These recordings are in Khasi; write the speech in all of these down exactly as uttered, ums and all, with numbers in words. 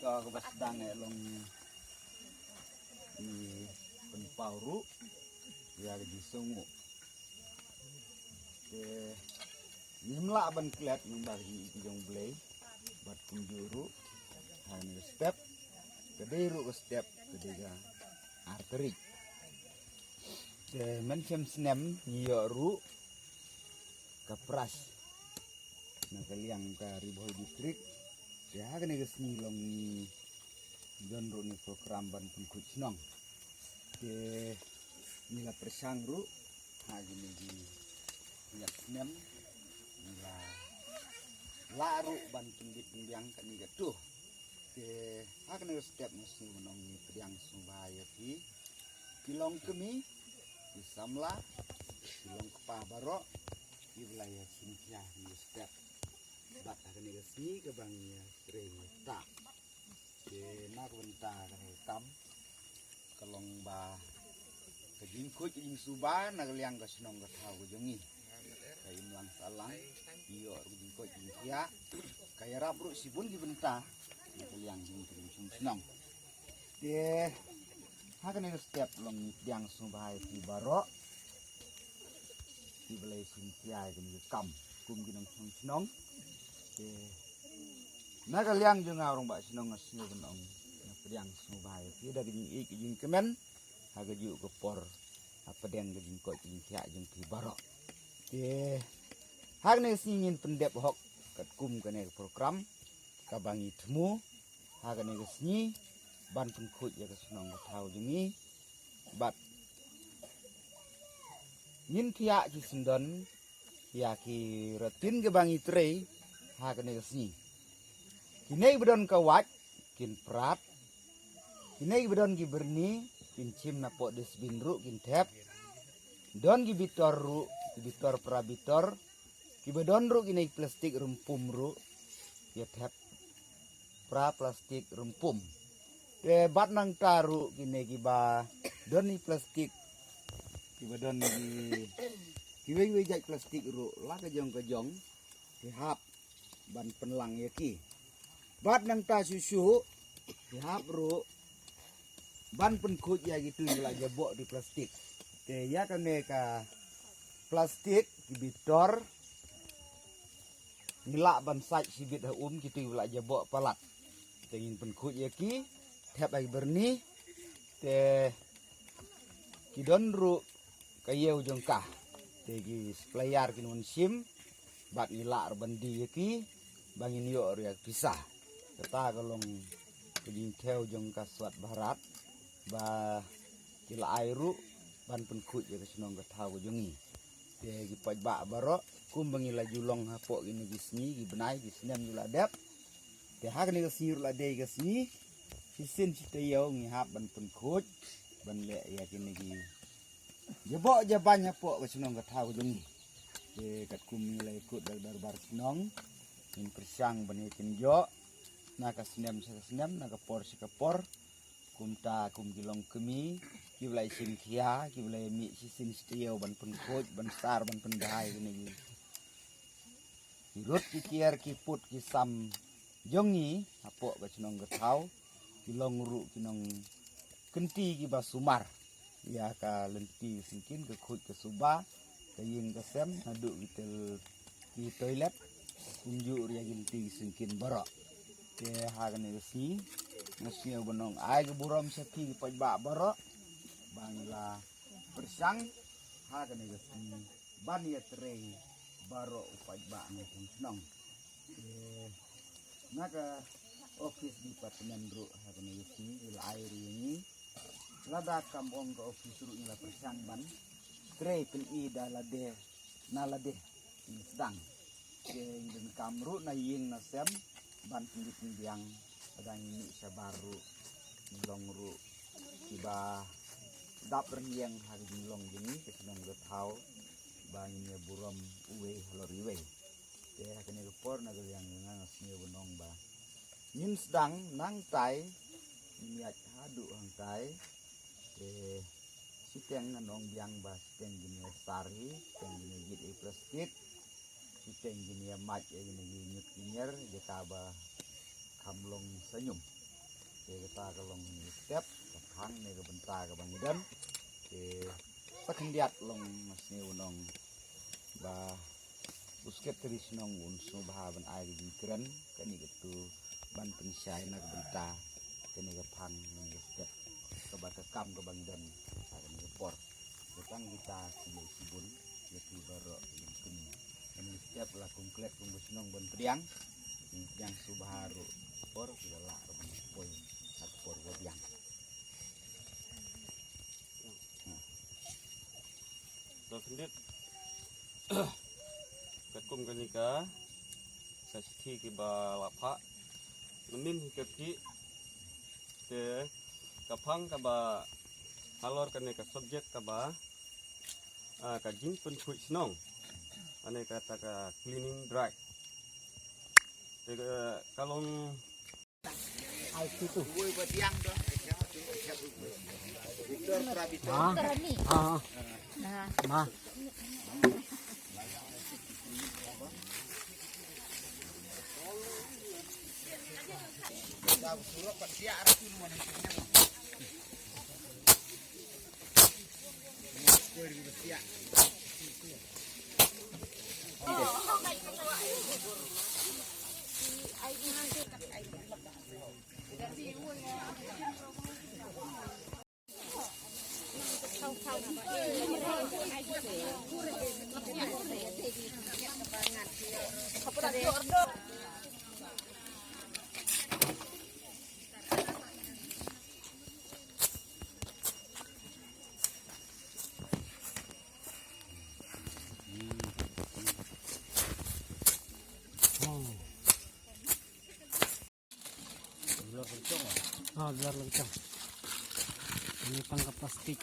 Ka ba sdang eh long i pynpaw ruh ïa ka jingsngew. Te ngim lah ban klet nang ba ka jingïeit jong Blei bad kumjuh ruh ha kane ka step ka dei ruh ka step ka dei ka ar tarik. Te mynshem snem ngi ïoh ruh ka pras na ka liang ka Ri Bhoi District. Te ha kane ka sngi long ngi don ruh ni program ban pynkhuid shnong. Te ngi la pyrshang ruh ha kine ki ïa snem ngi la lah ruh ban pynbit pynbiang kane ka tuh. Te ha kane ka step nga sngew ban ong ngi pdiang sngewbha ïa phi ki long kmie, ki samla, ki long kpa baroh, ki ba la ïa shim khia ha kane ka step. Bad ha kane ka sngi kaba ngi ïa trei ïa ta. Te na ka bynta ka kam ka long ba ka jingkhuid ka jingsuba na ka liang ka shnong ka thaw ka jong ngi ka im lang sahlang. Ïoh ruh ka jingkhuid ka jingkhiah ka ïarap ruh shibun ki bynta na ka liang jong ka jingshong shnong. Te ha kane ka step long ngi pdiang sngewbha ïa phi baroh ki ba la ïa shim khia ïa kane ka kam kum ki nongshong shnong. Te na ka liang jong nga u rangbah shnong nga sngew ban ong nga pdiang sngewbha ïa phi da ka jingïeit ka jingkmen ha kajuh ka por hapdeng ka jingkoit ka jingkhiah jong phi baroh. Te ha kane ka sngi ngin pyndep hok katkum kane ka program kaba ngi thmu ha kane ka sngi ban pynkhuid ïa ka shnong ka thaw jong ngi. Bad ngin thiah ki syndon ïa ki rutin kiba ngi trei ha kane ka sngi. Kine kiba don ka wait kin prat, kine kiba don ki byrni kin shim na poh dustbin ruh kin thep. Don ki bitor ruh, ki bitor pra bitor, kiba don ruh kine ki plastik rympum ruh ïa thep pra plastik rympum. Te bad nangta ruh kine kiba don ki plastik, kiba don ki kiwei kiwei jait plastik ruh la ka jong ka jong ki hap ban pynlang ïa ki. Bad nangta shuh shuh ki hap ruh ban pynkhuid ïa kitu ki la jaboh di plastik. Te ïa kane ka plastik ki bitor ngi lah ban sait shibit ha um kitu ki la jaboh palat. Te ngin pynkhuid ïa ki thep ha ki byrni. Te ki don ruh ka ïew jong ka. Te ki supplier kin wan shim bad ngi lah ruh ban die ïa ki ba ngin ïoh ruh ïa ka pisa. Kata ka long ka jingthew jong ka Swachh Bharat ba ki la ai ruh ban pynkhuid ïa ka shnong ka thaw ka jong ngi. Te ki paidbah baroh kumba ngi la ju long hapoh kine ki sngi ki bnai ki snem ju la dep. Te ha kane ka sngi ruh la dei ka sngi shisien shi taïew ngi hap ban pynkhuid ban leh ïa kine ki jaboh jabañ hapoh ka shnong ka thaw ka jong ngi. Te katkum ngi la ïakut da ka dorbar shnong ngin pyrshang ban ïa kynjoh na ka snem sha ka snem, na ka por sha ka por. Kumta kum ki long kmie kiba la ïa shim khia, kiba la ïa mih shisien shi taïew ban pynkhuid, ban sar, ban pynbha ïa kine ki ki rud ki kiar ki pud ki sam jong ngi hapoh ka shnong ka thaw. Ki long ruh ki nongkynti kiba sumar ïa ka lynti ka syngkien, ka khuid ka suba, ka ïing ka sem, naduh ki tel ki toilet, kumjuh ruh ïa ki lynti ki syngkien baroh. Te ha kane ka sngi nga sngew ban ong ai ka burom sha phi ki paidbah baroh ba ngi la pyrshang ha kane ka sngi ban ïatrei baroh u paidbah nongshong shnong. Te na ka office department ruh ha kane ka sngi ki la ai ruh ïa ngi. Lada kam ong ka office ruh ngi la pyrshang ban trei pyni da lade na lade ngi sdang. Te ngi donkam ruh na ïing na sem ban pynbit pynbiang, lada ngi mih shabar ruh ngi long ruh kiba dap rynïeng ha ka jinglong jong ngi ka shnong ka thaw ba ngin ïa burom uwei halor iwei. Te ha kane ka por na ka liang jong nga nga sngew ban ong ba ngin sdang nangtai, ngin ïaid haduh hangtai. Te shiteng ngan ong biang ba shiteng kin ïa sar hi, shiteng kin ïa jied ïa plastik, shiteng kin ïa mait ïa kine ki ñiut ki ñier jaka ba kham long sanium. Te kata ka long kane ka step, ka phang ne ka bynta kaba ngi don. Te sa khyndiat long ma sne u nong ba u secretary shnong un sngewbha ban ai ka jingkren kane ka tu ban pynshai na ka bynta kane ka phang ne ka step kaba ka kam kaba ngi don ha kane ka por. Ka tang kita ki lei shibun ïa ki baroh ïa ki. Ngan step la kum klet kum ba shnong ban pdiang. Pdiang sngewbha ruh por ki la lah ruh ban poi ha ka por ba pdiang. To khyndiat. Katkum kane ka, ka shithi kiba la phah mynnin hi ka phi te ka phang kaba halor kane ka subject kaba, ah, ka jingpynkhuid shnong. Ane kata ka cleaning drive. Te ka, ka long Ah, biar lengkap. Ini tangkap plastik.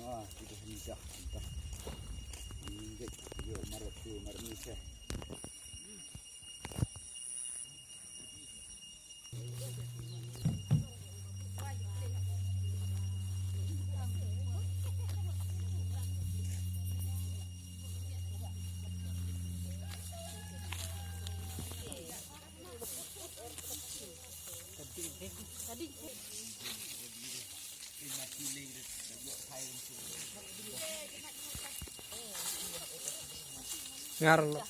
Ah, kita hendak, hendak. Hendak, yuk, marah tu, marah ni, seh. Ngar lo.